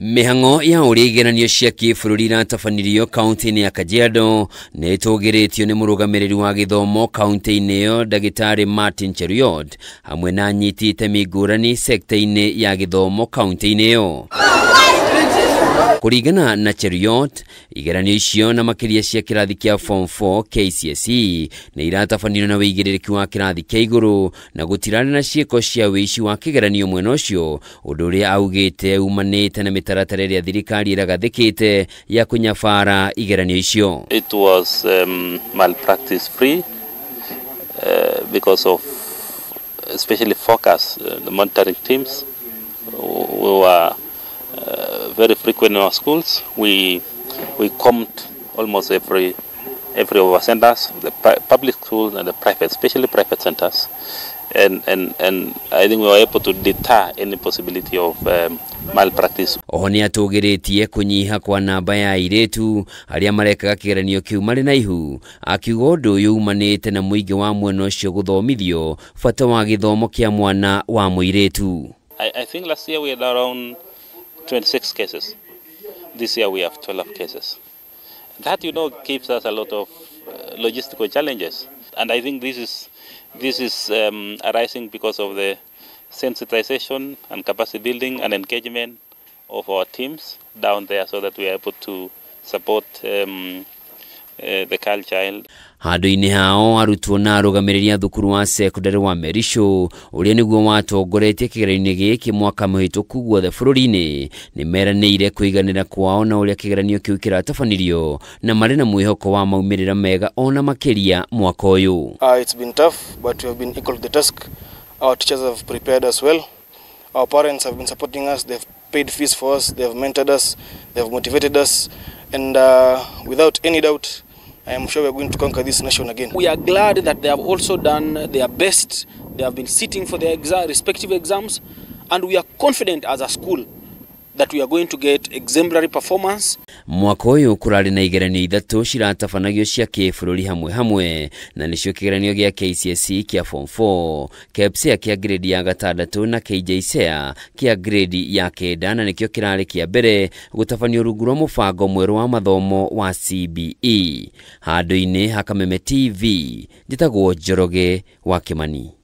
Mĩhang'o ya ũrĩa igeranio cia kĩbũrũri iratabanirio kaunti-inĩ ya Kajiado nĩ ĩtũgĩrĩtio nĩ mũrũgamĩrĩri wa gĩthomo kaunti-inĩ ĩyo Ndagĩtarĩ Martin Cheruiyot hamwe na anyiti itemi ngũrani sekta-inĩ ya gĩthomo kaunti-inĩ ĩyo. Kũringana na Cheruiyot, igeranio icio na makĩria cia kĩrathi kĩa Form 4 KCSE nĩ iratabanio na wĩigĩrĩrĩki wa kĩrathi kĩa igũrũ na gũtirarĩ na ciĩko cia wĩici wa kĩgeranio mwena ũcio, ũndũ ũrĩa augĩte umanĩte na mĩtaratara ĩrĩa thirikari ĩragathĩkĩte ya kũnyabara igeranio icio. It was malpractice free because of especially focus, the monitoring teams who were very frequent in our schools. We comped almost every of our centers, the public schools and the private, especially private centers, and I think we were able to deter any possibility of malpractice. Oho nĩ atũgĩrĩtie kũnyiha kwa namba ya airĩtu arĩa marekaga kĩgeranio kĩu marĩ na ihu, akiuga ũndũ ũyũ umanĩte na mũingĩ wa mwena ũcio gũthomithio bata wa gĩthomo kĩa mwana wa mũirĩtu. I think last year we had around 26 cases. This year we have 12 cases. That, you know, gives us a lot of logistical challenges, and I think this is arising because of the sensitization and capacity building and engagement of our teams down there, so that we are able to support the girl child. Handũ-inĩ hao arutwo na arũgamĩrĩri a thukuru wa sekondari wa Merisho ũrĩa nĩguo watongoretie kĩgeranio gĩkĩ mwaka mũhĩtũku guothe bũrũri-inĩ nĩ meranĩire kũiganĩra kwao na ũrĩa kĩgeranio kĩu kĩratabanirio na marĩ na mwĩhoko wa maumĩrĩra mega ona makĩria mwaka ũyũ. It's been tough, but we have been equal to the task. Our teachers have prepared us well. Our parents have been supporting us. They've paid fees for us. They've mentored us. They've motivated us. And without any doubt, I am sure we are going to conquer this nation again. We are glad that they have also done their best. They have been sitting for their respective exams, and we are confident as a school that we are going to get exemplary performance. Mwaka ũyũ kũrarĩ na igeranio ithatũ ciratabanagio cia kĩbũrũri hamwe hamwe, na nĩcio kĩgeranio gĩa KCSE kĩa Form 4, KPSEA kĩa grade ya gatandatũ na KJSEA kĩa grade ya kenda, na nĩkĩo kĩrarĩ kĩa mbere gũtabanio rungu rwa mũbango mwerũ wa mathomo wa CBE. Handũ-inĩ ha Kameme TV, njĩtagwo Njoroge wa Kĩmani.